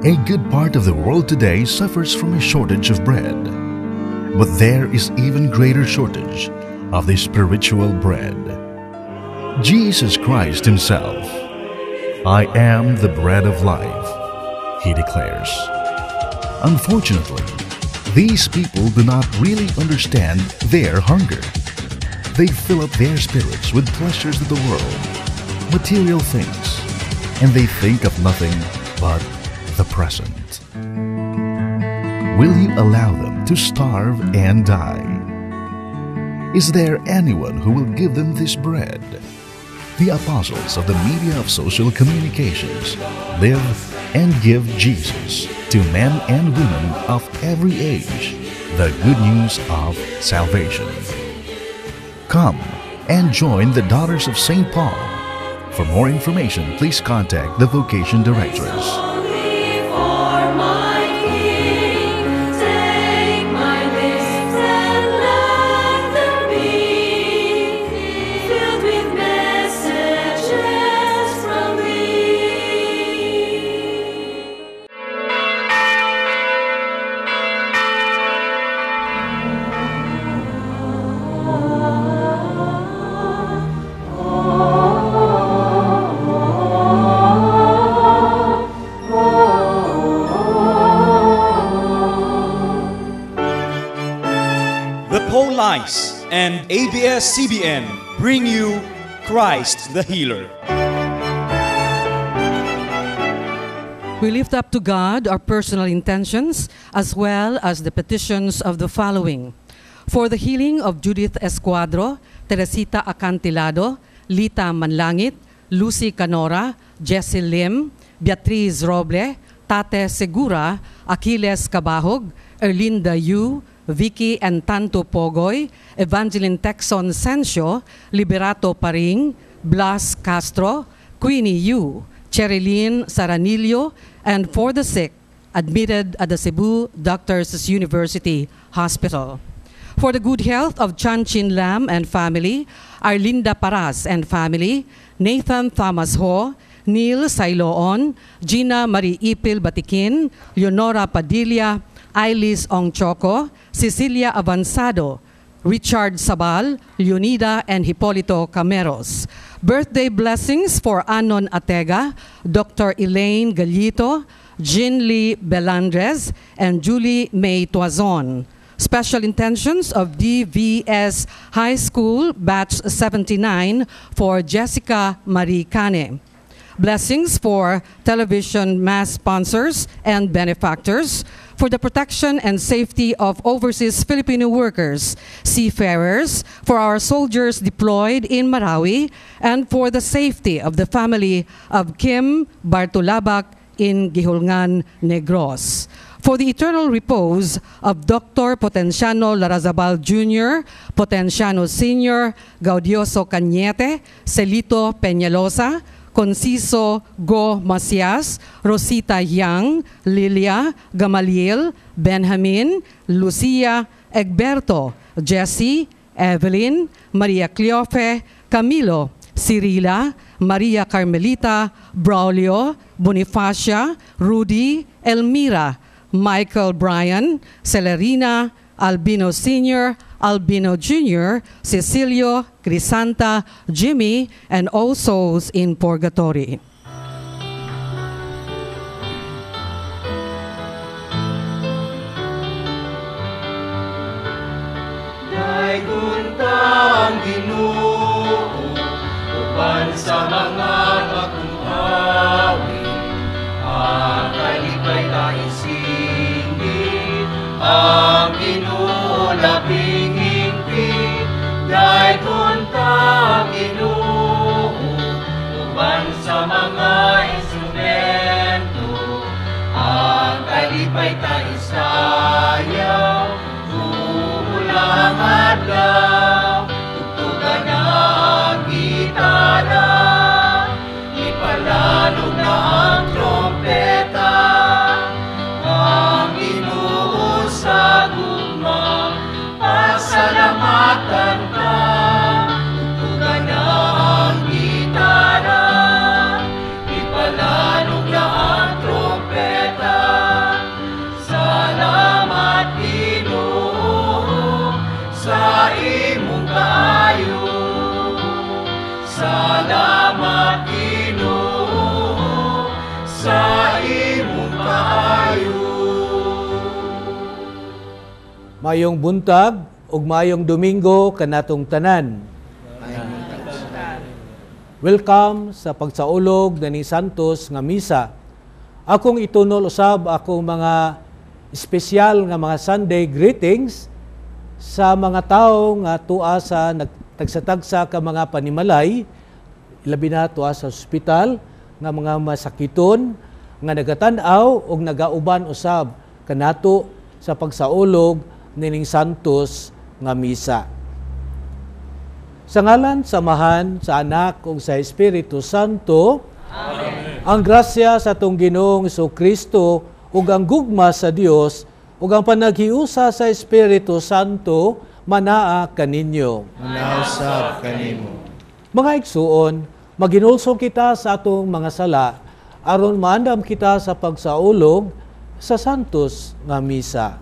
A good part of the world today suffers from a shortage of bread. But there is even greater shortage of the spiritual bread. Jesus Christ Himself. "I am the bread of life," He declares. Unfortunately, these people do not really understand their hunger. They fill up their spirits with pleasures of the world, material things, and they think of nothing but the present. Will you allow them to starve and die? Is there anyone who will give them this bread? The apostles of the media of social communications live and give Jesus to men and women of every age the good news of salvation. Come and join the Daughters of St. Paul. For more information, please contact the Vocation Directress. Only for my King, take my lips and let them be filled with messages from thee. The Paulites and ABS-CBN bring you Christ the Healer. We lift up to God our personal intentions as well as the petitions of the following. For the healing of Judith Escuadro, Teresita Acantilado, Lita Manlangit, Lucy Canora, Jessie Lim, Beatriz Roble, Tate Segura, Achilles Cabahog, Erlinda Yu, Vicky and Tanto Pogoy, Evangeline Texon Sencio, Liberato Paring, Blas Castro, Queenie Yu, Cherilyn Saranillo, and for the sick admitted at the Cebu Doctors' University Hospital. For the good health of Chan Chin Lam and family, Arlinda Paras and family, Nathan Thomas Ho, Neil Sailoon, Gina Marie Ipil Batikin, Leonora Padilla, Ailis Ongchoco, Cecilia Avanzado, Richard Sabal, Leonida, and Hipolito Cameros. Birthday blessings for Anon Atega, Dr. Elaine Gallito, Jean Lee Belandres, and Julie May Tuazon. Special intentions of DVS High School Batch 79 for Jessica Marie Cane. Blessings for television mass sponsors and benefactors, for the protection and safety of overseas Filipino workers, seafarers, for our soldiers deployed in Marawi, and for the safety of the family of Kim Bartolabak in Gihulngan, Negros. For the eternal repose of Dr. Potenciano Larazabal Jr., Potenciano Sr., Gaudioso Cañete, Celito Peñalosa, Conciso Go Macias, Rosita Yang, Lilia, Gamaliel, Benjamin, Lucia, Egberto, Jesse, Evelyn, Maria Cleofe, Camilo, Cirila, Maria Carmelita, Braulio, Bonifacia, Rudy, Elmira, Michael Bryan, Celerina, Albino Sr., Albino Jr., Cecilio, Crisanta, Jimmy, and all souls in purgatory. Daygon ang Ginoo uban sa mga akong ang kalipay ta isingit, ang Ginoo labing higpit. Daygon ang Ginoo uban sa mga instrumento, ang kalipay ta isayaw, dulang adlaw, tugtugan ang gitara, ipalanog na ang trompeta, ang Ginoo sa gugma. kaayo. Salamat Ginoo sa imong kaayo. Mayong buntag ug mayong Domingo kanatong tanan. Welcome sa pagsaulog ni Santos nga misa. Akong itunol usab akong mga espesyal nga mga Sunday greetings sa mga tawo nga tua sa nagtagsa-tagsa ka mga panimalay, labi na tua sa ospital nga mga masakiton nga nagatan-aw og nagauban usab kanato sa pagsaulog nining Santos nga misa. Sa ngalan sa Amahan, sa Anak ug sa Espiritu Santo. Amen. Ang grasya sa atong Ginoong Kristo ug ang gugma sa Dios ug ang panaghiusa sa Espiritu Santo manaa kaninyo. Manausab kanimo. Mga igsuon, maginulsong kita sa atong mga sala aron maandam kita sa pagsaulog sa Santos nga misa.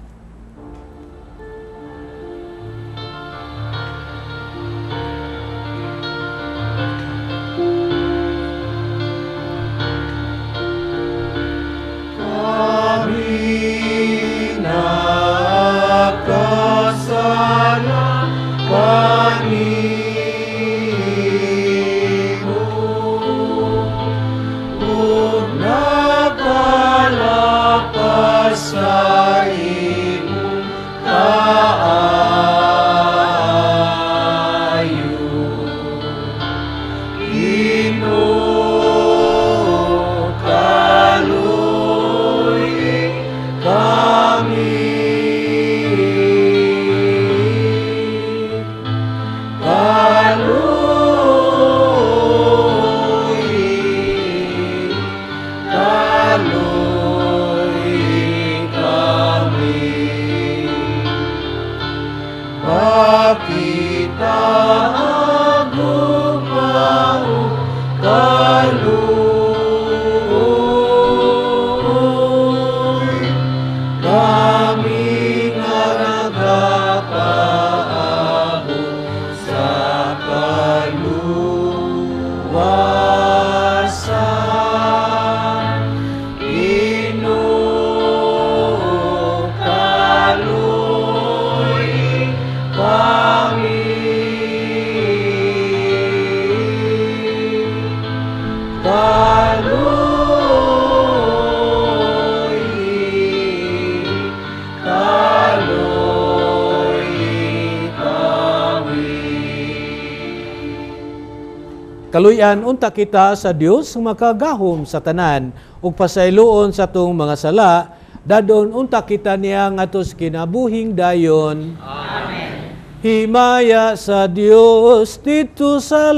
Kaluyan unta kita sa Dios makagahom sa tanan ug pasayloon sa atong mga sala, dadon unta kita niya ngadto sa kinabuhing dayon. Amen. Himaya sa Dios didto sa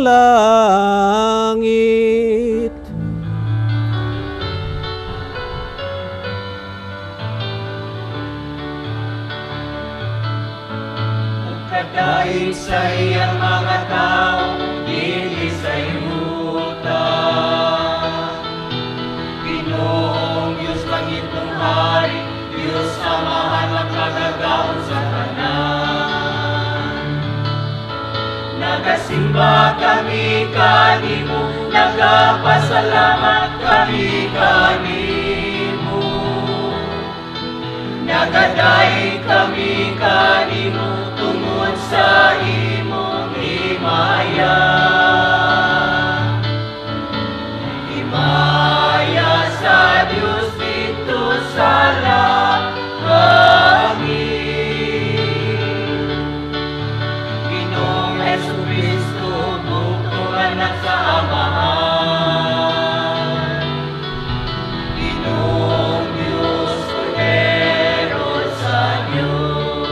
langit. Ug kadaig sa iyang mga tawo dinhi sa yuta. Ginoong Diyos langitong hari, Diyos Amahan makagagahom sa tanan. Nagasimba kami kanimo, nagapasalamat kami kanimo. Nagadaig kami kanimo tungod sa imong himaya. Himaya sa Diyos didto sa langit. Ginoong Hesukristo, bugtong anak sa Amahan. Ginoong Diyos, Kordero sa Diyos.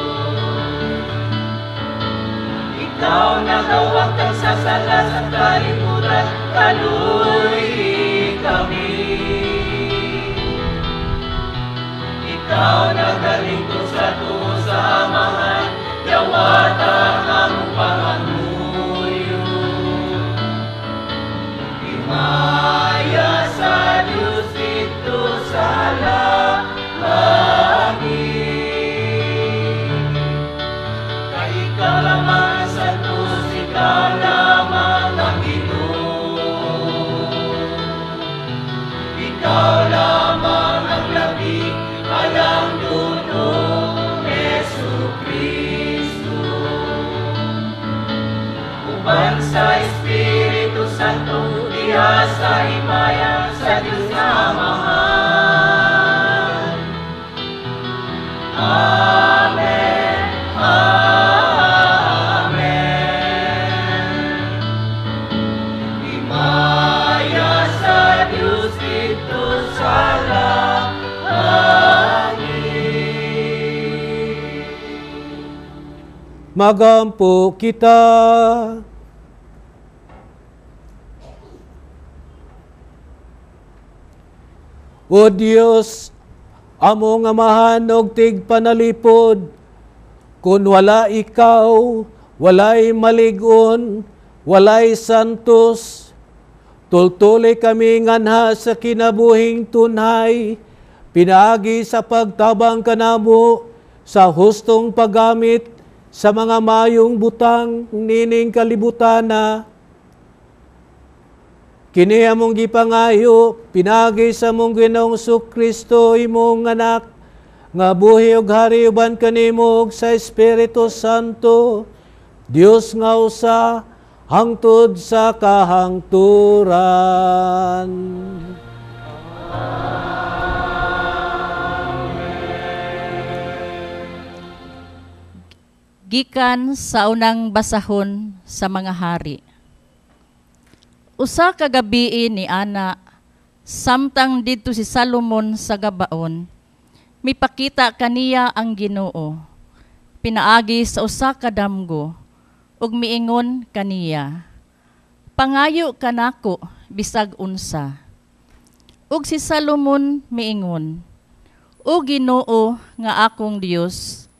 Ikaw nagawagtang sa sala sa kalibutan, kaluy kami. Ikaw nagalingkod sa tuo sa Amahan, yawata ang panganguyo. Himaya sa Diyos didto sa langit. Kay ikaw lamang sa Himaya sa himaya sa Diyos nga Amahan. Amen. Amen. Himaya sa Diyos didto sa langit. Magampo kita. O Dios, among Amahan og tigpanalipod, kun wala ikaw, walay malig-on, walay santos, tultuli kami nganha sa kinabuhing tunhay, pinaagi sa pagtabang kanamo sa hustong paggamit sa mga mayong butang nining kalibutana. Kini among gipangayo, pinagi sa among Ginoong Kristo imong anak, nga buhi ug hari uban kanimo ug sa Espiritu Santo, Dios nga usa, hangtod sa kahangturan. Gikan sa unang basahon sa mga hari. Usa ka gabii ni Ana, samtang didto si Salomon sa Gabaon, mipakita kaniya ang Ginoo, pinaagi sa usa ka damgo, ug miingon kaniya, "Pangayo kanako bisag unsa." Ug si Salomon miingon, "O Ginoo nga akong Dios,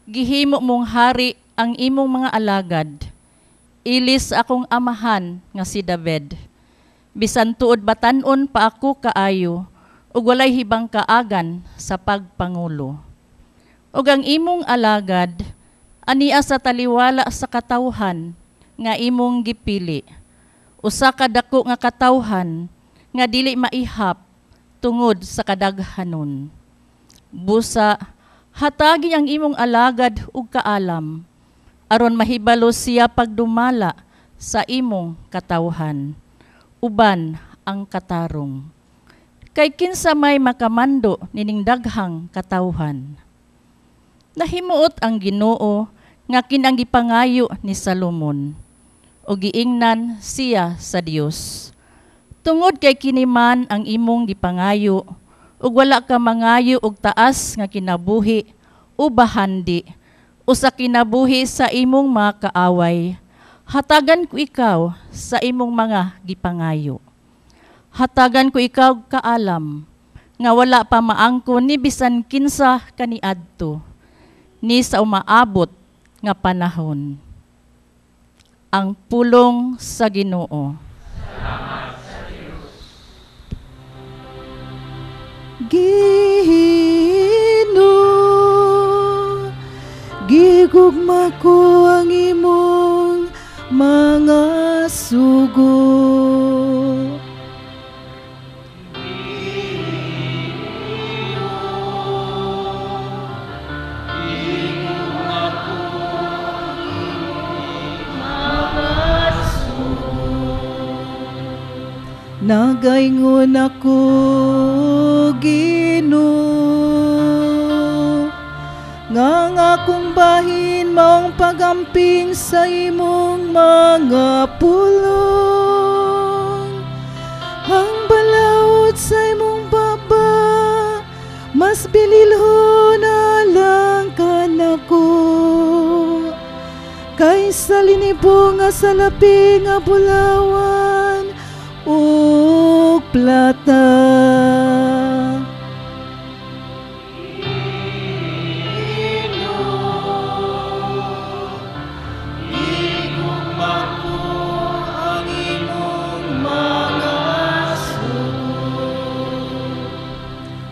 gihimo mong hari ang imong mga alagad, ilis akong amahan nga si David. Bisan tuod batan-on pa ako kaayo, ug walay hibang kaagan sa pagpangulo. Ug ang imong alagad, ania sa taliwala sa katawhan nga imong gipili, usa ka dako nga katawhan nga dili maihap tungod sa kadaghanon. Busa, hatagi ang imong alagad ug kaalam, aron mahibalo siya pagdumala sa imong katawhan, uban ang katarong. Kay kinsa may makamando nining daghang katawhan." Nahimuot ang Ginoo nga kinang gipangayo ni Salomon, o giingnan siya sa Dios, "Tungod kay kini man ang imong gipangayo, ug wala ka mangayo og taas nga kinabuhi o bahandi, o sa kinabuhi sa imong mga kaaway, hatagan ko ikaw sa imong mga gipangayo. Hatagan ko ikaw kaalam, nga wala pa maangko ni bisan kinsa kaniadto, ni sa umaabot nga panahon." Ang pulong sa Ginoo. Salamat sa Dios. Ginoo, gigugma ko ang imong mga sugo. Gigugma ko ang imong mga sugo. Nagaingon ako, Ginoo, nga ang akong bahin maong pagamping sa imong mga pulong. Ang balaod sa imong baba, mas bililhon na lang kanako, kaysa linibo nga salapi nga bulawan ug plata.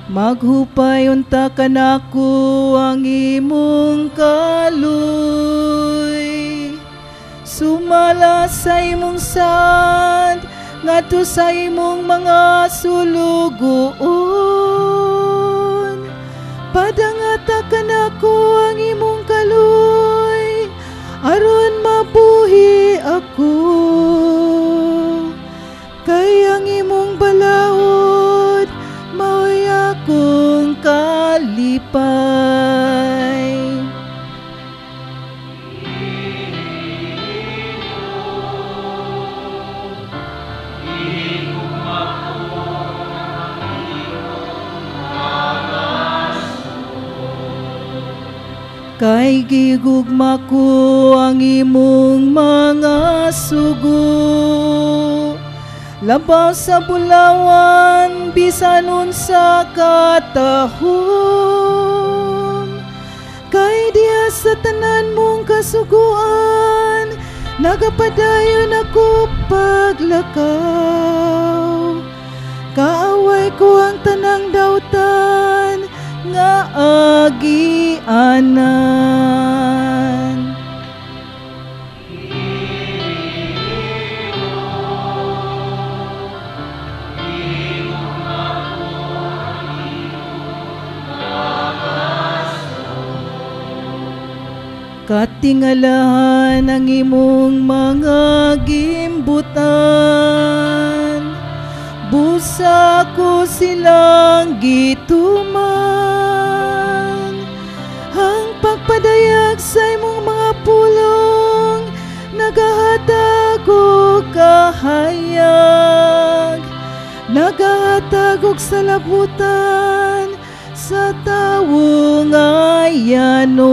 Maghupay unta kanako ang imong kaloy, sumala sa imong sad ngadto sa imong mga sulugoon. Padangata kanako ang imong kaloy, aron mabuhi ako. Kay Kay gigugma ko ang imong mga sugo. Labaw sa bulawan, bisan unsa katahom. Kay diha sa tanan mong kasuguan, nagapadayon ako paglakaw. Kaaway ko ang tanang dautan nga agianan. Katingalahan ang imong mga gimbutan, busa ko silang gituman. Ang pagpadayag sa imong mga pulong, nagahatag og kahayag, nagahatag og salabutan sa tawo nga yano.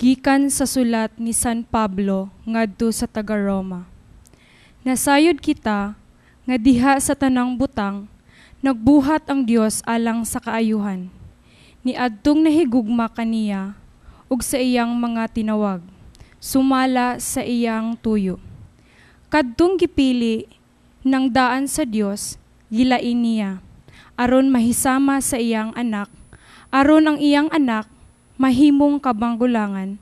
Gikan sa sulat ni San Pablo ngadto sa taga-Roma. Nasayod kita nga diha sa tanang butang nagbuhat ang Dios alang sa kaayuhan. Niadtong nahigugma kaniya ug sa iyang mga tinawag, sumala sa iyang tuyo. Kadtong gipili ng daan sa Dios, gilain niya aron mahisama sa iyang anak, aron ang iyang anak mahimong kabanggulangan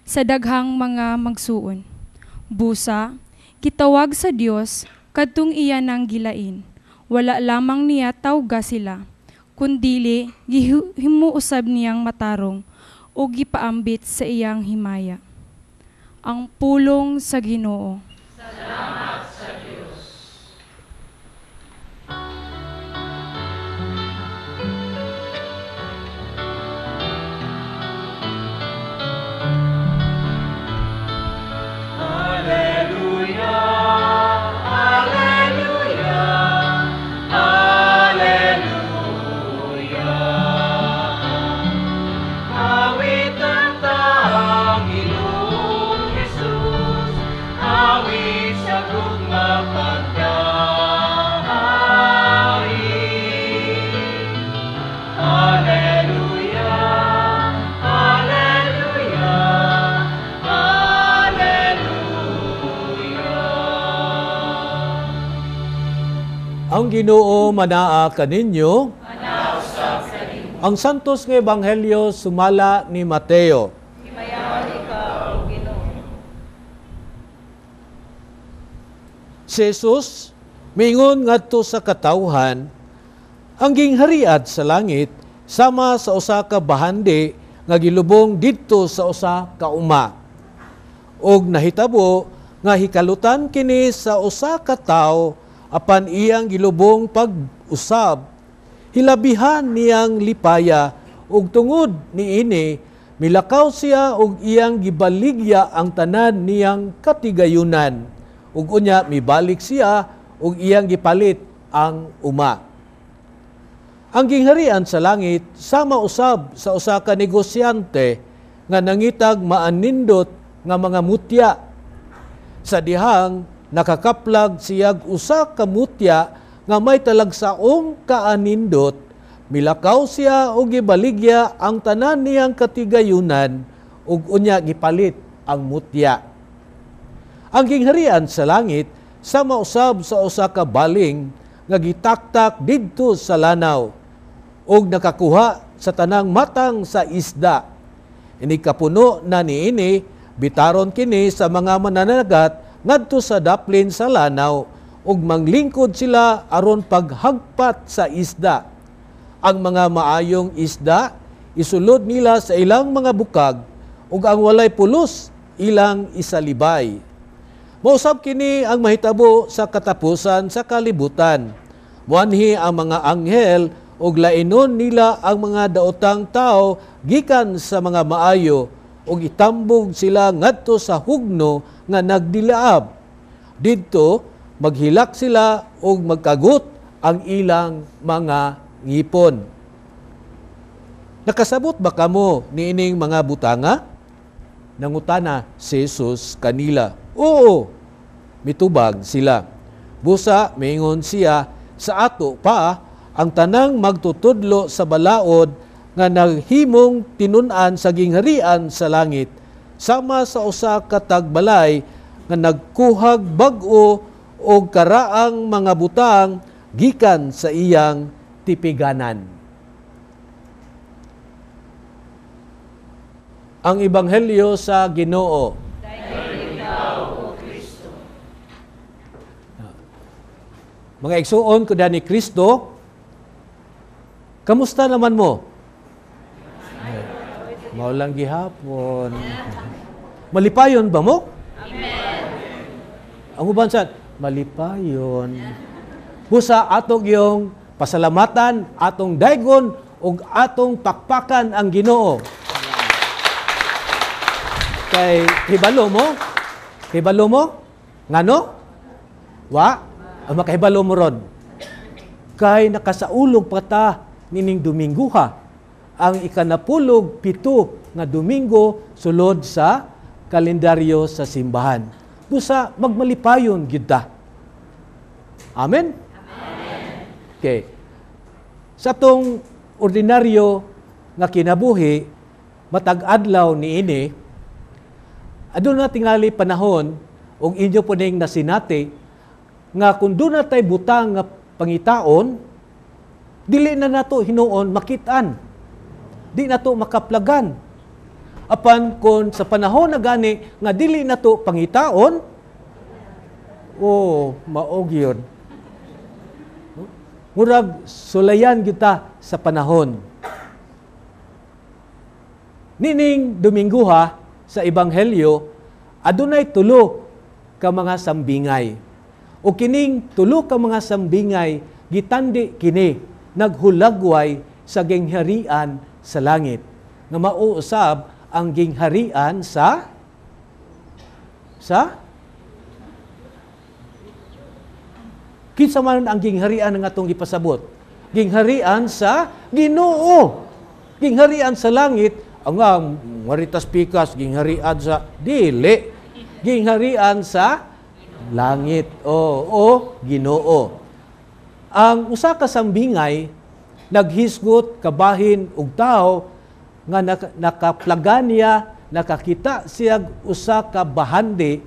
sa daghang mga magsuon. Busa, gitawag sa Dios kadtong iya nang gilain. Wala lamang niya tawga sila, kundili gihimuusab niyang matarong o gipaambit sa iyang himaya. Ang pulong sa Ginoo. Salamat sa Dios. Alleluia, alleluia, alleluia. Awit ang Panginoong Jesus, awit sa gugma pagdaing. Alleluia, alleluia, alleluia. Ang Ginoo manaa kaninyo. Ang Santos nga Ebanghelyo sumala ni Mateo. Si Jesus mingon ngadto sa katawhan, ang ginghariad sa langit sama sa usa ka bahandi nga gilubong didto sa usa ka uma. Og nahitabo nga hikalutan kini sa usa ka tawo apan iyang gilubong pag-usab, hilabihan niyang lipaya ug tungod niini milakaw siya ug iyang gibaligya ang tanan niyang katigayunan, ug unya mibalik siya ug iyang gipalit ang uma. Ang gingharian sa langit sama usab sa usa ka negosyante nga nangitag maanindot nga mga mutya. Sa dihang nakakaplag siyag usa ka mutya nga may talagsaong kaanindot, milakaw siya og gibaligya ang tanan niyang katigayunan ug unya gipalit ang mutya. Ang gingharian sa langit sama usab sa usa ka baling nga gitaktak didto sa lanaw ug nakakuha sa tanang matang sa isda. Ini kapuno na niini, bitaron kini sa mga mananagat ngadto sa daplin sa lanaw ug manglingkod sila aron paghagpat sa isda. Ang mga maayong isda isulod nila sa ilang mga bukag ug ang walay pulos ilang isalibay. Mausab kini ang mahitabo sa katapusan sa kalibutan. Muanhi ang mga anghel Ug lainon nila ang mga daotang tao gikan sa mga maayo ug itambog sila ngadto sa hugno nga nagdilaab. Didto maghilak sila ug magkagut ang ilang mga ngipon. Nakasabot ba kamo niining mga butanga? Nangutana si Jesus kanila. Oo, mitubag sila. Busa miingon siya, sa ato pa ang tanang magtutudlo sa balaod nga naghimong tinun-an sa gingharian sa langit, sama sa usa ka tagbalay nga nagkuhag bag-o og karaang mga butang gikan sa iyang tipiganan. Ang Ebanghelyo sa Ginoo. Mga igsuon ko ni Kristo, kamusta naman mo? Mao lang gihapon. Malipayon ba mo? Amen. Ang uban sa malipayon. Busa atong iyong pasalamatan, atong daygon ug atong pakpakan ang Ginoo. Kay hibalo mo? Hibalo mo? Ngano? Wa? Ang makahibalo mo ron. Kay nakasaulog pa ta nining Dominguha, ang 97 nga Domingo sulod sa kalendaryo sa simbahan. Busa magmalipayon gyud ta. Amen? Amen. Okay. Sa atong ordinaryo nga kinabuhi, matag adlaw niini, aduna tingali panahon og inyo po ning nasinati nga kung doon natay butang nga pangitaon, dili na nato hinuon makit-an. Di nato makaplagan. Apan kung sa panahon na gani nga dili nato pangitaon, oh, maog yun. Murag sulayan kita sa panahon. Nining Dominguha sa Ebanghelyo, adunay tulo ka mga sambingay. O kining tulo ka mga sambingay, gitandi kini naghulagway sa gingharian sa langit. Nga mauusab ang gingharian sa kinsa man ang gingharian nga atong gipasabot? Gingharian sa Ginoo. Gingharian sa langit, ang maritas pikas gingharian sa dili. Gingharian sa langit o Ginoo. Ang usa ka sambingay naghisgot kabahin og tawo nga nakaplagan niya, nakakita siya usa ka bahandi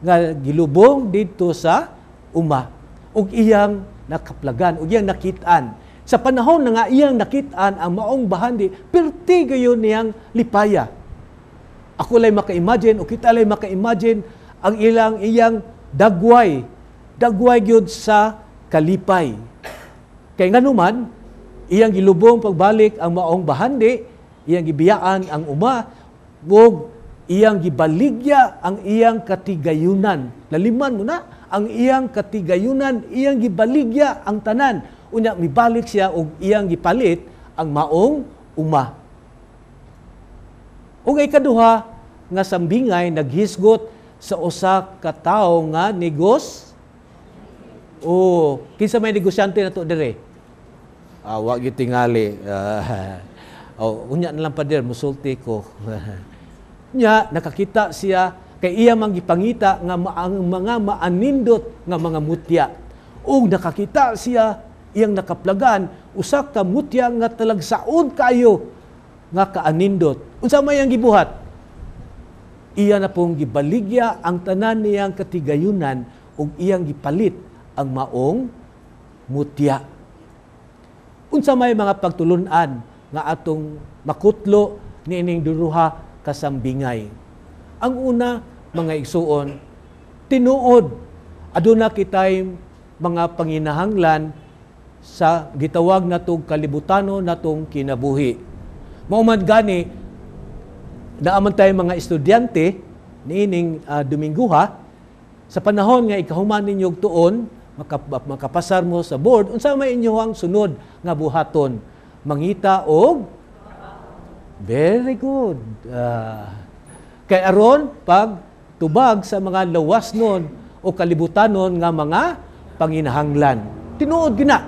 nga gilubong didto sa uma ug iyang nakaplagan ug iyang nakit-an. Sa panahon na nga iyang nakit-an ang maong bahandi, perti gayon niyang lipaya. Ako lay maka-imagine o kita lay maka-imagine ang ilang iyang dagway, dagway gyud sa kalipay. Kay nganuman, iyang gilubong pagbalik ang maong bahandi, iyang gibiyaan ang uma, ug iyang gibaligya ang iyang katigayunan. Laliman mo na, ang iyang katigayunan, iyang gibaligya ang tanan. Unya, mibalik siya ug iyang gipalit ang maong uma. Ug ay kaduha nga sambingay naghisgot sa usa ka tawo nga negos. O kinsa may negosyante na to dire? Wa gyud tingali. Oh, unya na lang pader musulti ko. Nya nakakita siya kay iya man gipangita nga ang mga maanindot nga mga mutya. Ug nakakita siya iyang nakaplagan usa ka mutya nga talagsaon kayo nga kaanindot. Unsa may ang gibuhat? Iya na pong gibaligya ang tanan niyang katigayunan ug iyang gipalit ang maong mutya. Unsa may mga pagtulun-an nga atong makutlo niining duruha kasambingay? Ang una, mga igsuon, tinuod aduna kitay mga panginahanglan sa gitawag natong kalibutano natong kinabuhi. Mao man gani naaman tayo mga estudyante niining Dominguha, sa panahon nga ikahuman ninyo og tuon, Makapasar mo sa board, unsa may inyohang sunod nga buhaton? Mangita og very good. Kay aron pag tubag sa mga lawasnon o kalibutanon nga mga panginahanglan. Tinuod gina.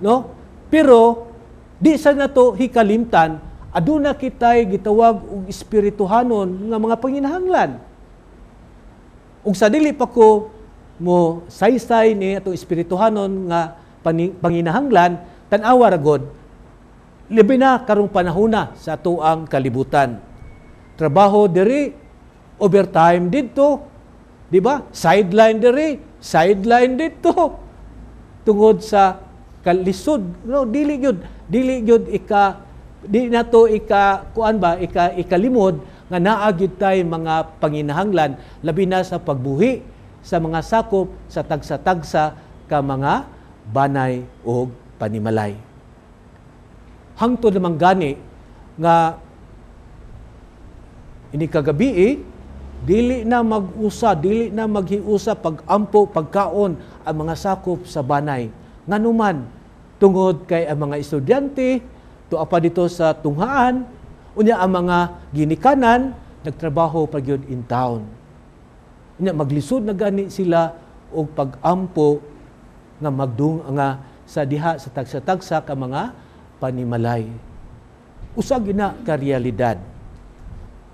No? Pero di sa nato hikalimtan, aduna kitay gitawag og espirituhanon nga mga panginahanglan. Ug sa dili pa ko mo saysay ni atong espirituhanon nga panginahanglan, tan-awa ra god, labi na karong panahona sa atoang kalibutan. Trabaho diri, overtime didto, di ba? Sideline diri, sideline didto. Tungod sa kalisod, no, dili gyud ika di nato ika kuan ba ika ikalimod nga naa gyud tay mga panginahanglan, labi na sa pagbuhi sa mga sakop sa tagsa-tagsa ka mga banay og panimalay. Hangtod naman gani nga ini kagabi, dili na mag-usa, dili na maghiusa pag-ampo, pagkaon ang mga sakop sa banay. Nganuman, tungod kay ang mga estudyante tuwa pa dito sa tunghaan, unya ang mga ginikanan nagtrabaho pa gyud in town. Unya maglisod na gani sila og pag-ampo nga magdung nga sa diha sa tagsa-tagsa ka mga panimalay. Usa gina ka realidad.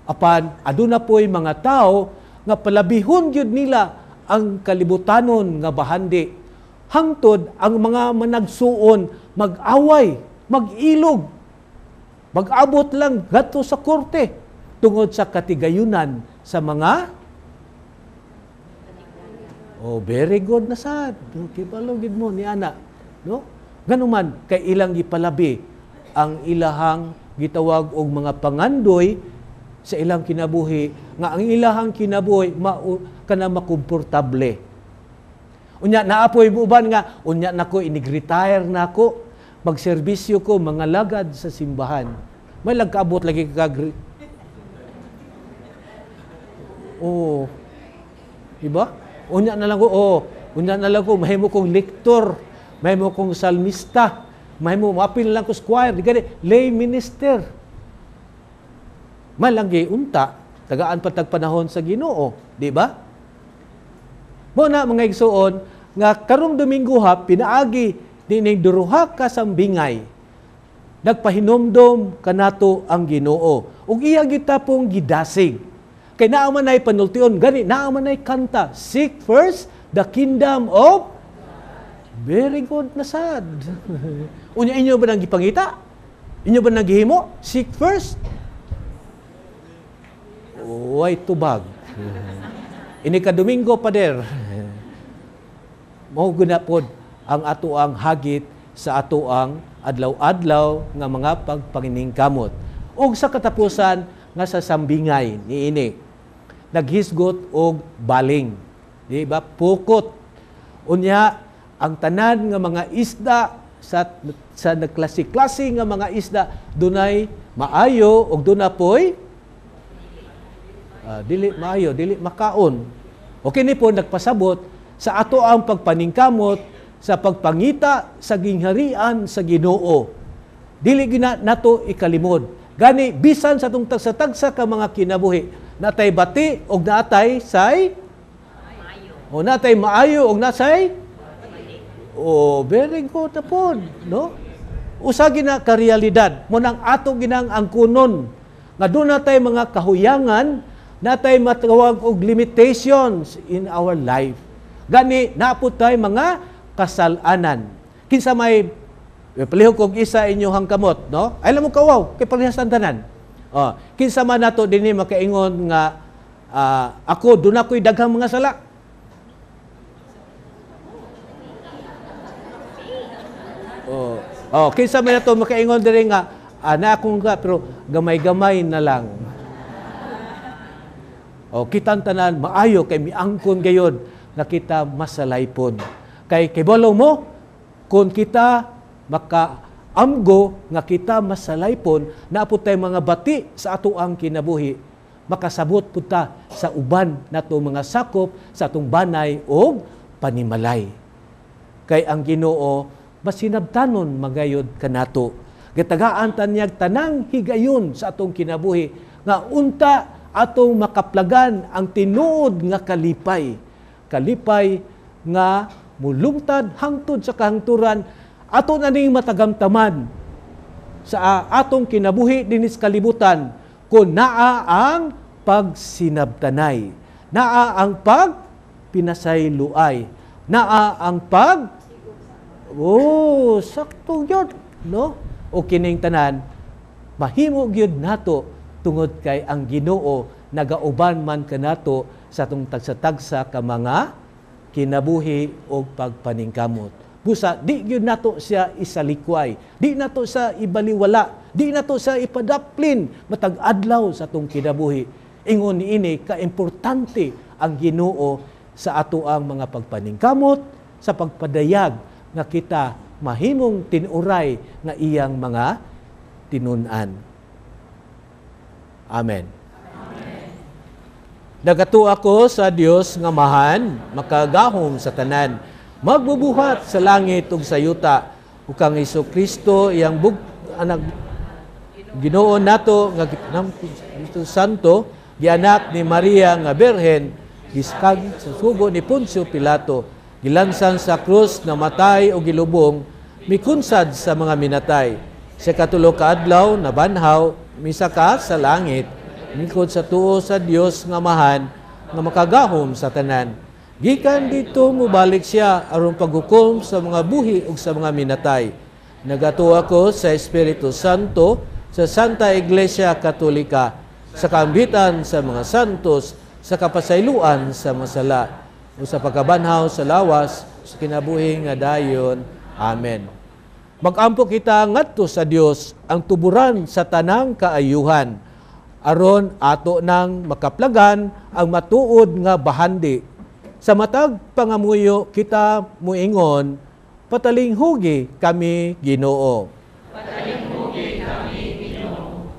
Apan aduna po'y mga tao nga palabihon gyud nila ang kalibutanon nga bahandi. Hangtod ang mga managsuon mag-away, mag-ilog, mag-abot lang ngadto sa korte tungod sa katigayunan sa mga. Oh, very good na sad. Kibalo gid mo ni ana, no? Nganuman kay ilang gipalabi ang ilahang gitawag og mga pangandoy sa ilang kinabuhi, nga ang ilahang kinabuhi kana makomportable. Unya naapoy uban nga unya nako inig-retire na ako, magserbisyo ko mga lagad sa simbahan. May lagkaabot lagi ka. Oh. Diba? Unya na lang ko, oh, unya na lang ko mahimo kong lektor, mahimo kong salmista, mahimo maapil lang ko sa choir, di gani lay minister. Malanggi unta, tagaan pa tag panahon sa Ginoo, di ba? Mo na, mga igsuon, nga karong Domingo ha, pinaagi nining duruha ka sambingay. Nagpahinomdom kanato ang Ginoo. Ug iya kita pong gidasig. Kay naa man ay panultion, gani naa man ay kanta, "Seek first the kingdom of." Very good na sad. Unya inyo ba nang gipangita? Inyo ba nang gihimo? Seek first? Way tubag. Ini ka Domingo, pader. Mao guna pod ang ato ang hagit sa ato ang adlaw-adlaw nga mga pagpanginingkamot. Ug sa katapusan nga sa sambingay niini, naghisgot og baling. Di ba? Pukot. Unya ang tanan nga mga isda sa nagklase-klase nga mga isda, dunay maayo ug duna poy dili maayo, dili makaon. O kini po nagpasabot sa ato ang pagpaningkamot sa pagpangita sa gingharian sa Ginoo. Dili gina nato ikalimod. Gani bisan sa atong tagsa-tagsa ka mga kinabuhi, natay bati og natay say o natay maayo og nasay. Oh, very good na pod, no? Usa gina ka realidad mo nang ato ginang angkunon nga doon natay mga kahuyangan, natay matawag og limitations in our life. Gani napud tay mga kasalanan. Kinsa may palihog kog isa inyohang kamot, no? Ay mo kawaw kay parehas ang tanan. Oh, kinsa man nato dinhi makaingon nga ako doon ako'y daghang mga sala? Oh, kinsa man nato makaingon diri nga na akong ka pero gamay-gamay na lang? Oh, kitang tanan maayo kay miangkon gayod nga kita masalaypon. Kay kibalo mo kung kita makaamgo nga kita masalaypon, naapod tay mga bati sa ato ang kinabuhi, makasabot pud ta sa uban nato mga sakop sa atong banay og panimalay. Kay ang Ginoo masinabtanon magayod kanato. Gitagaan ta niyag tanang higayon sa atong kinabuhi nga unta atong makaplagan ang tinuod nga kalipay. Kalipay nga mulungtad hangtod sa kahangturan, ato na ning matagamtaman sa atong kinabuhi dinis kalibutan kung naa ang pagsinabtanay, naa ang pagpinasayloay, naa ang pag oh, sakto gyud, no? O kining tanan mahimo gyud nato tungod kay ang Ginoo nagauban man kanato sa atong tagsa-tagsa ka mga kinabuhi og pagpaningkamot. Busa di gyud nato siya isalikway, di nato siya ibaliwala, di nato siya ipadaplin matag adlaw sa atong kinabuhi. Ingon niini kaimportante ang Ginoo sa ato ang mga pagpaningkamot, sa pagpadayag nga kita mahimong tinuray nga iyang mga tinun-an. Amen. Amen. Nagatuo ako sa Dios nga Amahan, makagahom sa tanan, magbubuhat sa langit ug sa yuta, ug kang Hesus Kristo iyang anak Ginoo nato nga Espiritu Santo, gianak ni Maria nga Birhen, giskag sa sugo ni Poncio Pilato, gilansan sa krus, namatay o gilubong, mikunsad sa mga minatay. Sa katulo ka adlaw nabanhaw, misaka sa langit, lingkod sa tuo sa Dios nga Amahan nga makagahom sa tanan. Gikan dito mubalik siya aron paghukom sa mga buhi ug sa mga minatay. Nagatuo ako sa Espiritu Santo, sa Santa Iglesia Katolika, sa kaambitan sa mga santos, sa kapasayloan sa masala, o sa pagkabanhaw sa lawas, sa kinabuhi nga dayon. Amen. Magampo kita ngadto sa Dios ang tuburan sa tanang kaayuhan, aron ato nang makaplagan ang matuod nga bahandi. Sa matag pangamuyo kita muingon, patalinghugi kami Ginoo. Patalinghugi kami Ginoo.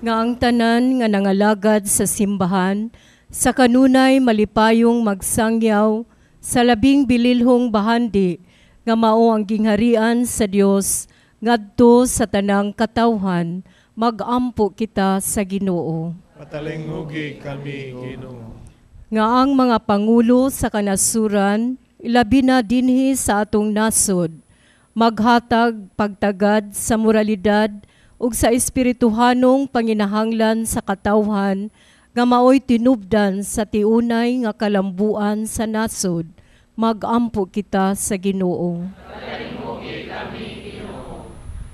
Nga ang tanan nga nangalagad sa simbahan sa kanunay malipayong magsangyaw sa labing bililhong bahandi nga mao ang gingharian sa Dios ngadto sa tanang katawhan, magampo kita sa Ginoo. Patalinghugi kami Ginoo. Nga ang mga pangulo sa kanasuran, ilabi na dinhi sa atong nasod, maghatag pagtagad sa moralidad ug sa espirituhanong panginahanglan sa katawhan nga maoy tinubdan sa tiunay nga kalambuan sa nasod, magampo kita sa Ginoo.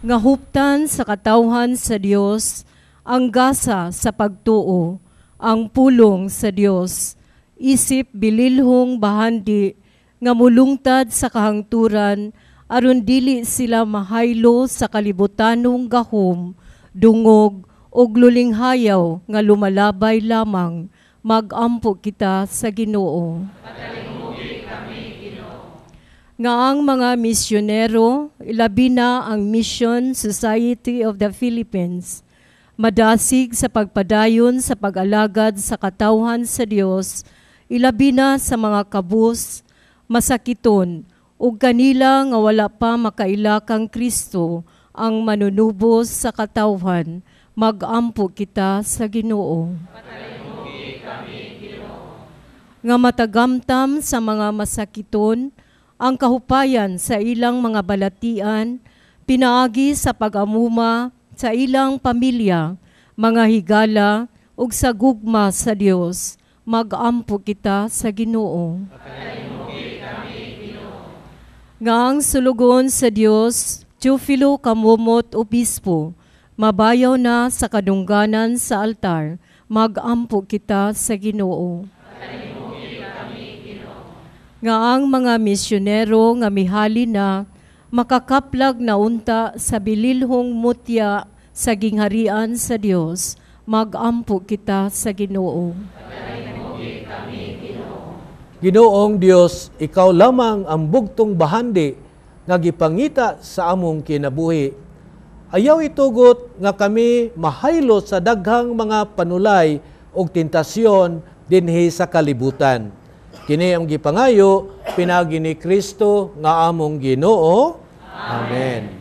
Nga huptan sa katawhan sa Dios ang gasa sa pagtuo, ang pulong sa Dios, isip bililhong bahandi nga mulungtad sa kahangturan aron dili sila mahaylo sa kalibutanong gahom, dungog ug lulinghayaw nga lumalabay lamang, magampo kita sa Ginoo. Nga ang mga misyonero, ilabi na ang Mission Society of the Philippines, madasig sa pagpadayon sa pag-alagad sa katawhan sa Dios, ilabi na sa mga kabus, masakiton, ug kanila nga wala pa makaila kang Kristo ang manunubos sa katawhan, magampo kita sa Ginoo. Nga matagamtam sa mga masakiton ang kahupayan sa ilang mga balatian, pinaagi sa pag-amuma sa ilang pamilya, mga higala, ug sa gugma sa Dios, magampo kita sa Ginoo. Nga ang sulugon sa Dios, Teofilo Camomot Obispo, mabayaw na sa kadungganan sa altar, magampo kita sa Ginoo. Nga ang mga misyonero nga mihali na, makakaplag na unta sa bililhong mutya sa gingharian sa Dios, magampo kita sa Ginoo. Ginoong Dios, ikaw lamang ang bugtong bahandi nga gipangita sa among kinabuhi. Ayaw itugot nga kami mahaylo sa daghang mga panulay ug tentasyon dinhi sa kalibutan. Kini ang gipangayo Pinaagi ni Kristo nga among Ginoo. Amen.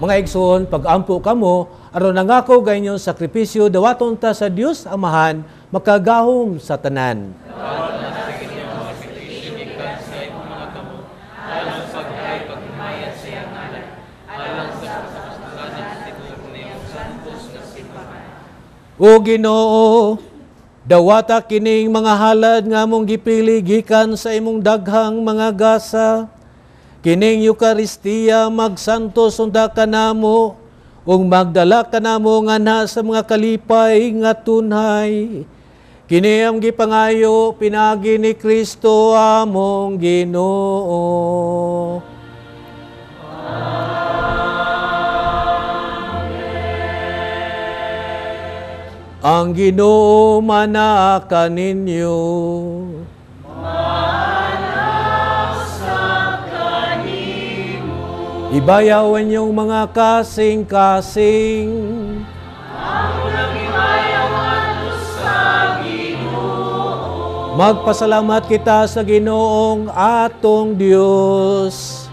Mga igsoon, pag-ampo kamo, aron nangako ganyong sakripisyo, dawaton ta sa Dios Amahan, makagahom sa tanan. O Ginoo, dawata kining mga halad nga among gipili gikan sa imong daghang mga gasa. Kining Eukaristiya magsantos unta kanamo ug magdala kanamo nganha sa mga kalipay nga tunhay. Kini ang gipangayo pinaagi ni Kristo among Ginoo. Amen. Ang Ginoo manaa kaninyo. Ibayawan niyong mga kasing-kasing. Magpasalamat kita sa Ginoong atong Diyos.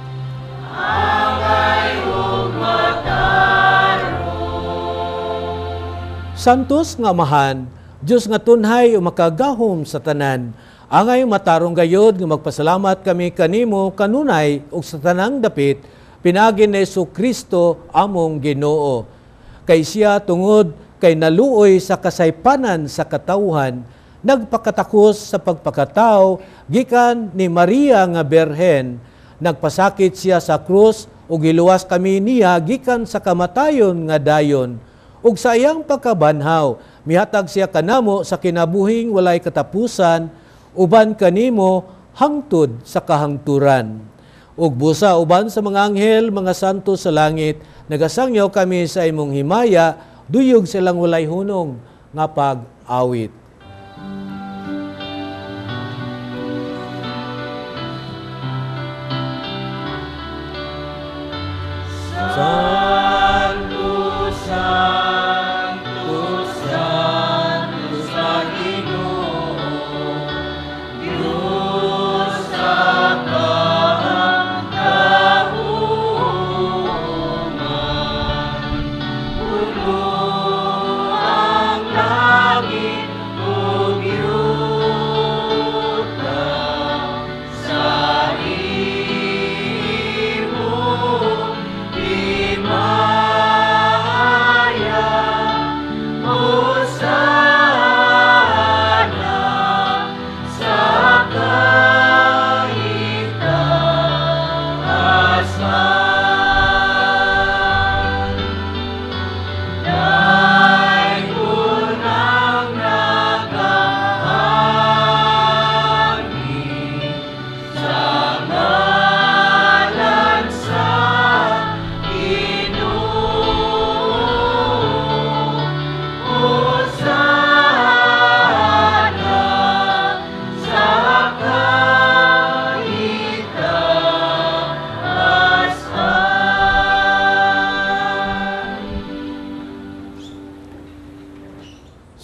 Santos nga Amahan, Diyos nga tunhay o makagahom sa tanan, angay matarong gayod nga magpasalamat kami kanimo kanunay ug sa tanang dapit, pinaagi ni Jesu Kristo among Ginoo. Kay siya tungod kay naluoy sa kasaypanan sa katawhan, nagpakatakos sa pagpakatao gikan ni Maria nga Berhen, nagpasakit siya sa krus ug giluwas kami niya gikan sa kamatayon nga dayon. Ug sa iyang pagkabanhaw, mihatag siya kanamo sa kinabuhing walay katapusan, uban kanimo hangtod sa kahangturan. Ug busa uban sa mga anghel, mga santo sa langit, nagasangyaw kami sa imong himaya, duyog silang walay hunong nga pag-awit. Santo, Santo, Santo, Santo.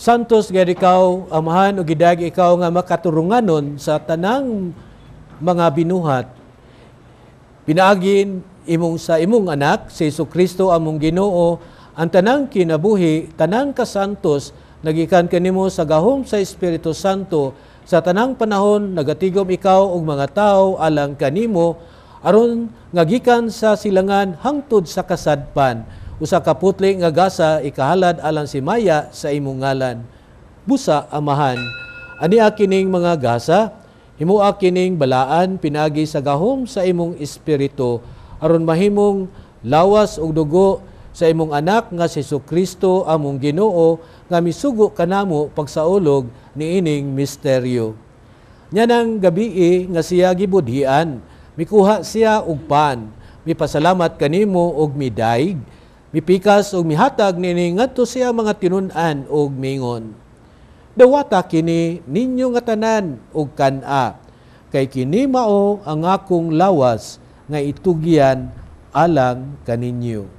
Santos gid ikaw, Amahan, ug gidayeg ikaw nga makaturunganon sa tanang mga binuhat. Pinaagin imong sa imong anak, si Jesucristo among Ginoo, ang tanang kinabuhi, tanang kasantos, nagikan kanimo sa gahom sa Espiritu Santo, sa tanang panahon nagatigom ikaw og mga tawo alang kanimo, aron nga gikan sa silangan hangtod sa kasadpan, usa ka putli nga gasa ikahalad alang si Maya sa imong ngalan. Busa, Amahan, ania kining mga gasa, himua kining balaan pinaagi sa gahom sa imong Espiritu, aron mahimong lawas ug dugo sa imong anak nga si Jesucristo among Ginoo, nga misugo kanamo pagsaulog niining misteryo. Nyanang gabii nga siya gibudhian, mikuha siya og pan, mipasalamat kanimo og midayeg, mipikas og mihatag niini ngadto siya mga tinun-an og mingon. Dawata kini ninyo nga tanan og kan-a, kay kini mao ang akong lawas nga itugyan alang kaninyo.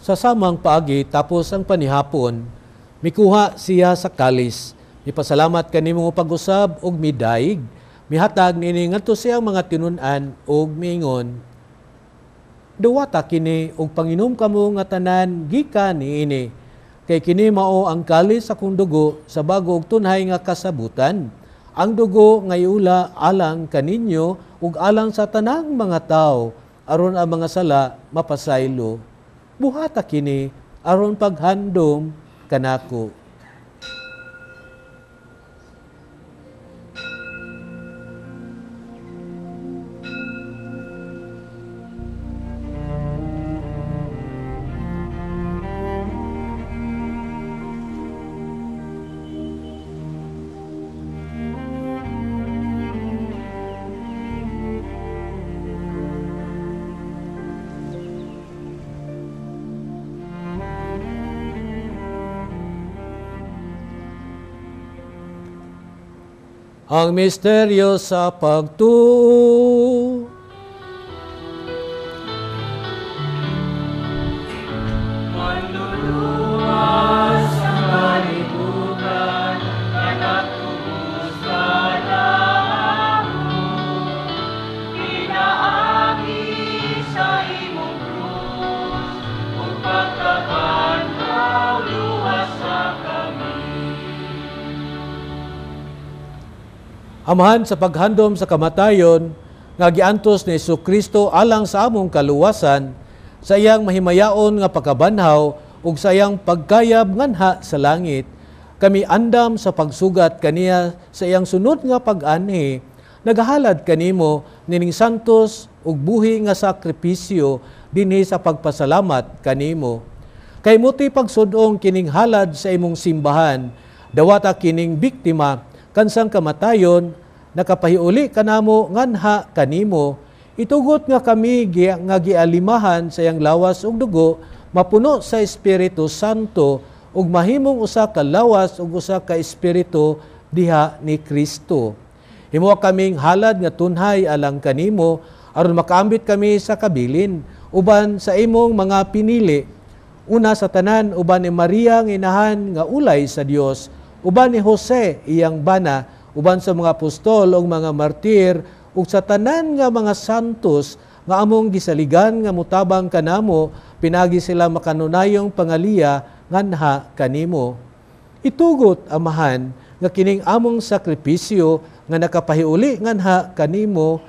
Sa samang paagi tapos ang panihapon, mikuha siya sa kalis. Mipasalamat kanimo pag-usab og midaig, mihatag niini ngadto siyang mga tinun-an og miingon. Duwata kini og panginom kamo nga tanan gikan niini, kay kini mao ang kalis akong dugo sa bago og tunhay nga kasabutan. Ang dugo nga iula alang kaninyo ug alang sa tanang mga tawo aron ang mga sala mapasaylo. Buhata kini aron paghandom kanako. Ang misteryo sa pagtuo. Manluluwas ang kalibutan, anak tubos ka namo. Pinaagi sa imong krus, ug pagkabanhaw luwas sa kami. Amahan, sa paghandom sa kamatayon nga giantos ni Jesucristo alang sa among kaluwasan, sa iyang mahimayaon nga pagkabanhaw ug sa iyang pagkayab nganha sa langit, kami andam sa pagsugat kaniya sa iyang sunod nga pag-anhi, nagahalad kanimo nining santos ug buhi nga sakripisyo dinhi sa pagpasalamat kanimo. Kay muti pagsud-ong kining halad sa imong simbahan, dawata kining biktima kansang kamatayon, nakapahiuli kanamo nganha kanimo, itugot nga kami nga gialimahan sa iyang lawas ug dugo, mapuno sa Espiritu Santo ug mahimong usa ka lawas ug usa ka espiritu diha ni Kristo. Himoa kaming halad nga tunhay alang kanimo aron makaambit kami sa kabilin uban sa imong mga pinili. Una sa tanan uban ni Maria nga inahan nga ulay sa Dios, uban ni Jose iyang bana, uban sa mga apostol ug mga martir ug sa tanan nga mga santos nga among gisaligan nga mutabang kanamo, pinagi sila makanunayong pangaliya nganha kanimo. Itugot, Amahan, nga kining among sakripisyo nga nakapahiuli nganha kanimo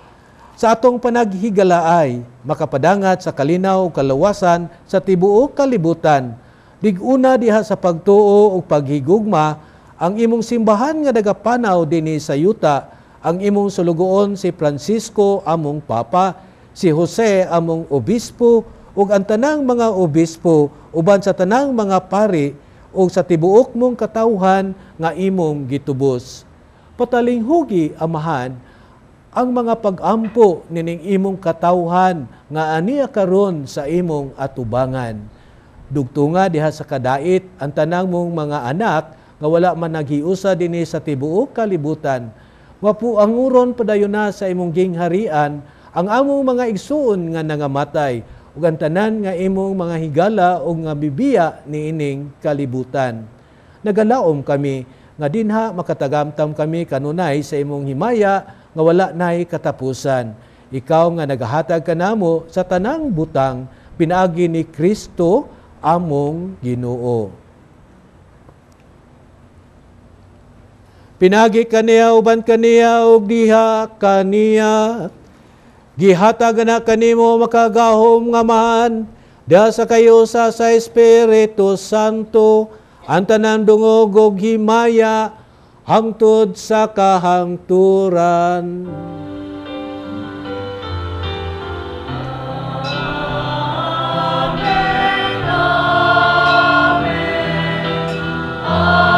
sa atong panaghigalaay, makapadangat sa kalinaw ug kalawasan sa tibuok kalibutan. Dig-una diha sa pagtuo ug paghigugma ang imong simbahan nga nagapanaw dinhi sa yuta, ang imong sulugoon si Francisco among Papa, si Jose among obispo, ug ang tanang mga obispo uban sa tanang mga pari ug sa tibuok mong katawhan nga imong gitubos. Patalinghugi, Amahan, ang mga pag-ampo nining imong katawhan nga aniya karon sa imong atubangan. Dugtunga diha sa kadait ang tanang mong mga anak nga wala man naghiusa dinhi sa tibuok kalibutan. Mapuanguron padayon na sa imong gingharian ang among mga igsuon nga nangamatay ug ang tanan nga imong mga higala ug nga bibiya niining kalibutan. Nagalaom kami nga dinha makatagamtam kami kanunay sa imong himaya nga wala nay katapusan. Ikaw nga nagahatag kanamo sa tanang butang pinaagi ni Kristo among Ginoo. Pinagi kaniya uban kaniya ug diha kaniya, gihatag na kanimo makagahom nga Amahan diha sa kayusa sa Espiritu Santo ang tanang dungog ug himaya hangtod sa kahangturan. Amen, amen, amen, amen.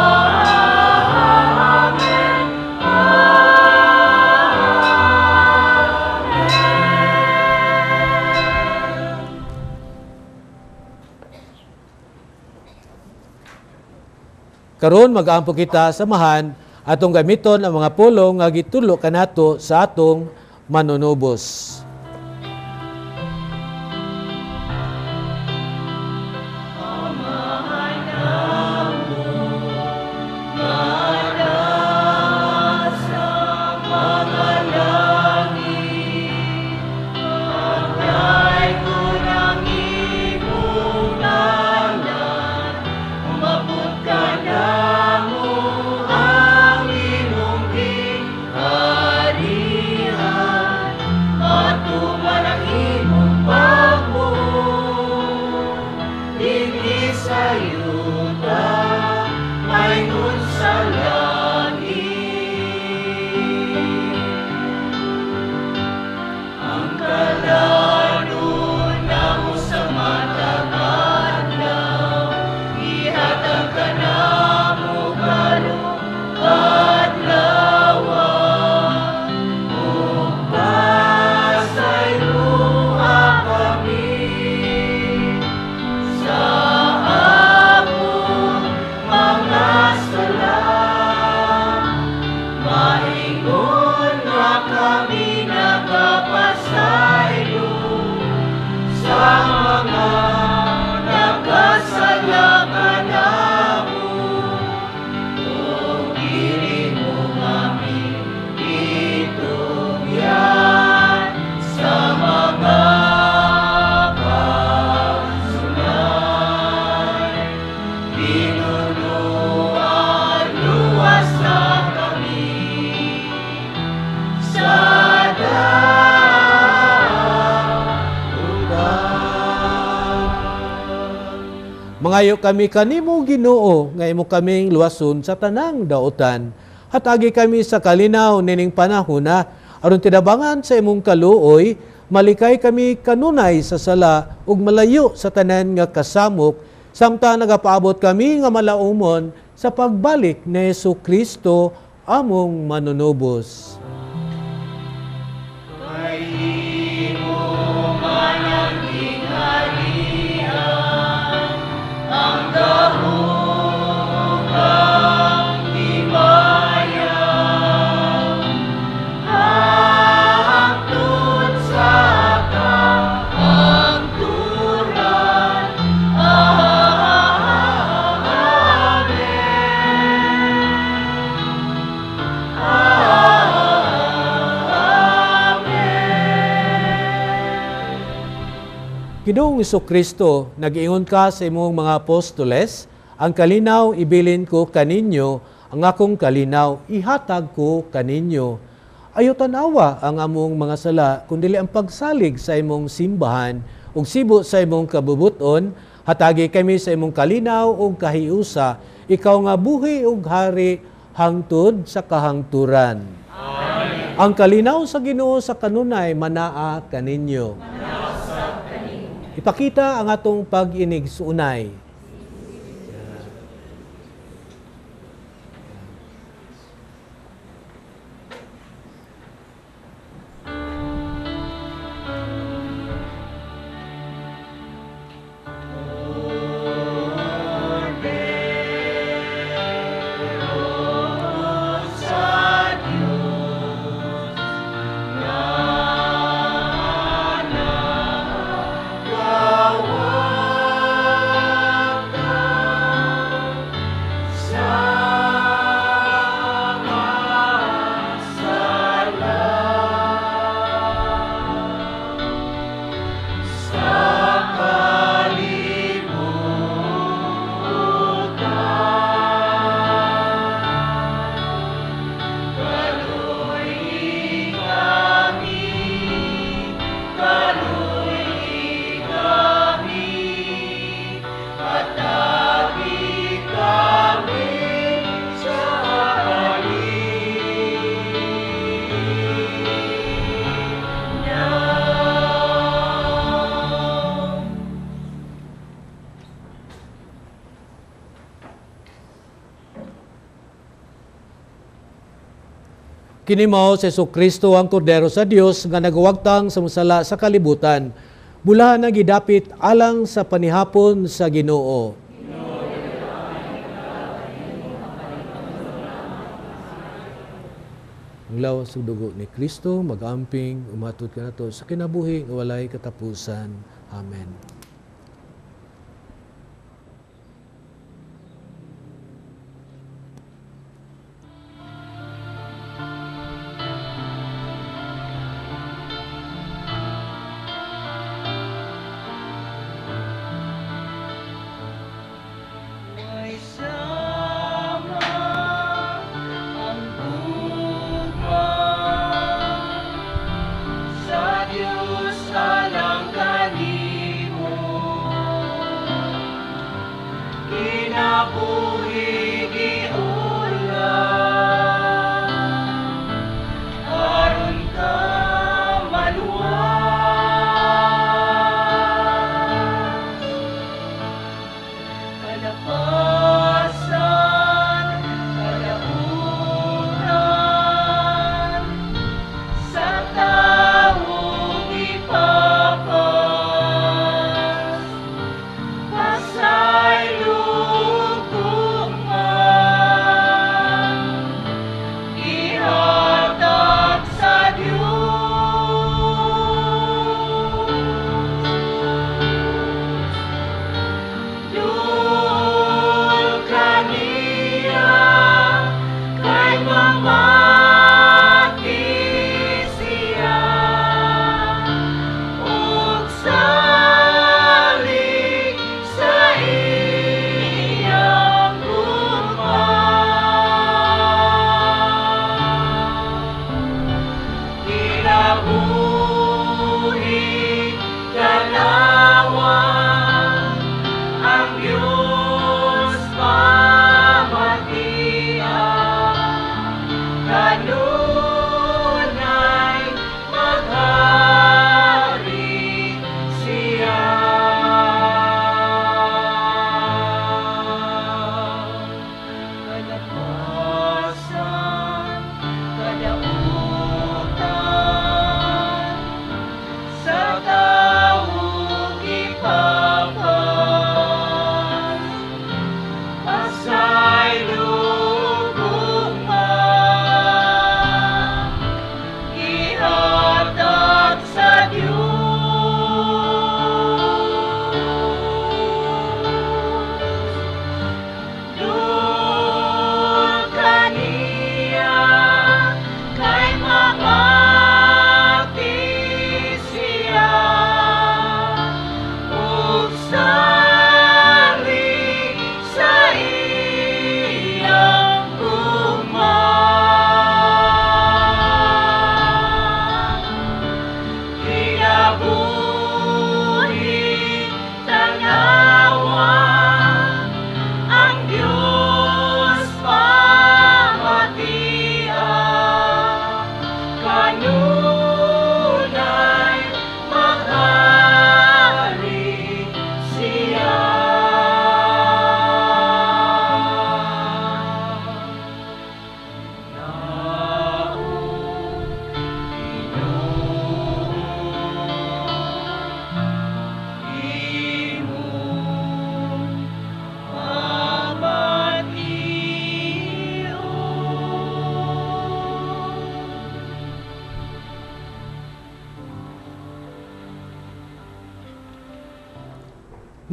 Karon mag-aampo kita samahan atong gamiton ang mga pulong nga gitulo kanato sa atong manunubos. Mangayo kami kanimo Ginoo nga imo kaming luwason sa tanang daotan. Hatagi kami sa kalinaw nining panahona aron tinabangan sa imong kaluoy, malikay kami kanunay sa sala ug malayo sa tanan nga kasamok samtang nagapaabot kami nga malaumon sa pagbalik ni Hesus Kristo among manunubos. Ginoong Hesukristo, nag-ingon ka sa imong mga apostoles, ang kalinaw ibilin ko kaninyo, ang akong kalinaw ihatag ko kaninyo. Ayo tan-awa ang among mga sala, kundili ang pagsalig sa imong simbahan, ug sibo sa imong kabubuton, hatagi kami sa imong kalinaw ug kahiusa, ikaw nga buhi ug hari hangtod sa kahangturan. Amen. Ang kalinaw sa Ginoo sa kanunay manaa kaninyo. Ipakita ang atong pag-inig suunay. Kini mao si Hesukristo ang Kordero sa Dios nga nagwagtang sa musala sa kalibutan. Bulahan ang gidapit alang sa panihapon sa Ginoo. Ang lawas ug dugo ni Kristo magamping umatud kanato sa kinabuhi nga walay katapusan. Amen.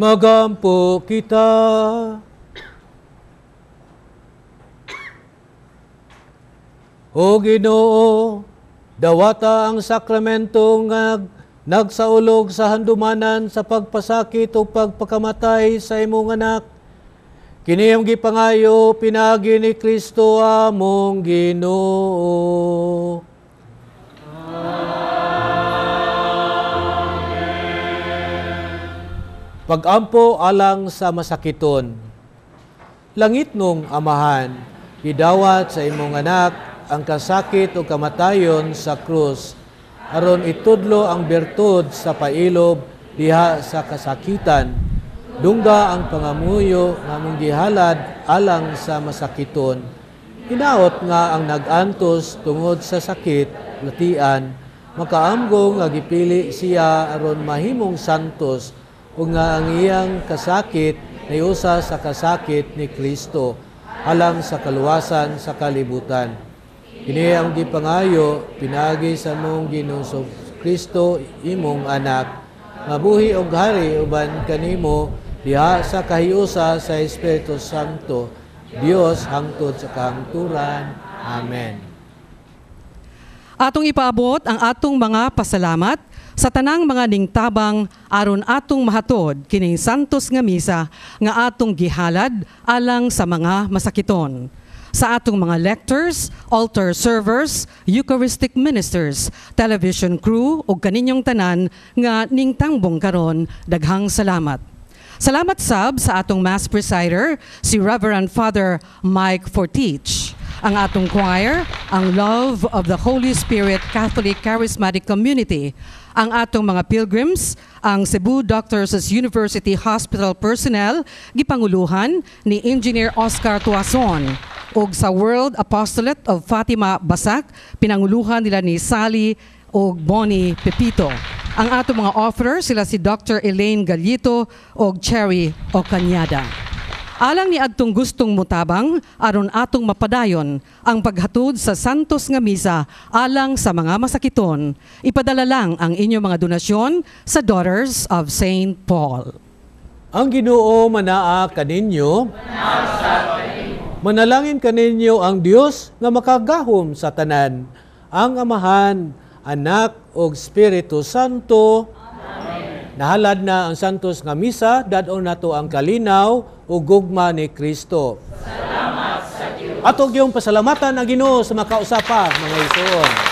Magampo kita. O Ginoo, dawata ang sakramento nga nagsaulog sa handumanan sa pagpasakit o pagpakamatay sa imong anak. Kini ang gipangayo pinaagi ni Kristo among Ginoo. Pagampo alang sa masakiton. Langit nung Amahan, gidawat sa imong anak ang kasakit o kamatayon sa krus, aron itudlo ang bertud sa pailob diha sa kasakitan. Dungga ang pangamuyo nga among gihalad alang sa masakiton. Hinaot nga ang nag-antos tungod sa sakit, latian, makaamgo nga gipili siya aron mahimong santos ug nga ang iyang kasakit naiusa sa kasakit ni Kristo alang sa kaluwasan sa kalibutan. Kini ang gipangayo pinaagi sa among Ginoong Kristo, imong anak, mabuhi og hari uban kanimo diha sa kahiusa sa Espiritu Santo, Dios hangtod sa kahangturan. Amen. Atong ipaabot ang atong mga pasalamat sa tanang mga ningtabang aron atong mahatod kining santos nga misa nga atong gihalad alang sa mga masakiton. Sa atong mga lectors, altar servers, Eucharistic ministers, television crew ug kaninyong tanan nga ningtangbong karon, daghang salamat. Salamat sab sa atong mass presider, si Reverend Father Mike Fortich. Ang atong choir, ang Love of the Holy Spirit Catholic Charismatic Community. Ang atong mga pilgrims, ang Cebu Doctors' University Hospital personnel, gipanguluhan ni Engineer Oscar Tuason. Ug sa World Apostolate of Fatima Basak, pinanguluhan nila ni Sally ug Bonnie Pepito. Ang atong mga offerer sila si Dr. Elaine Gallito ug Cherry Ocanyada. Alang ni adtong gustong mutabang aron atong mapadayon ang paghatod sa santos nga misa alang sa mga masakiton, ipadala lang ang inyong mga donasyon sa Daughters of St. Paul. Ang Ginoo manaa kaninyo. Manalangin kaninyo ang Dios nga makagahom sa tanan, ang Amahan, Anak ug Espiritu Santo. Amen. Nahalad na ang santos nga misa, dad-on nato ang kalinaw ug gugma ni Kristo. Salamat sa Dios. Ato gyung pasalamatan ang Ginoo sa makausapa, mga igsoon.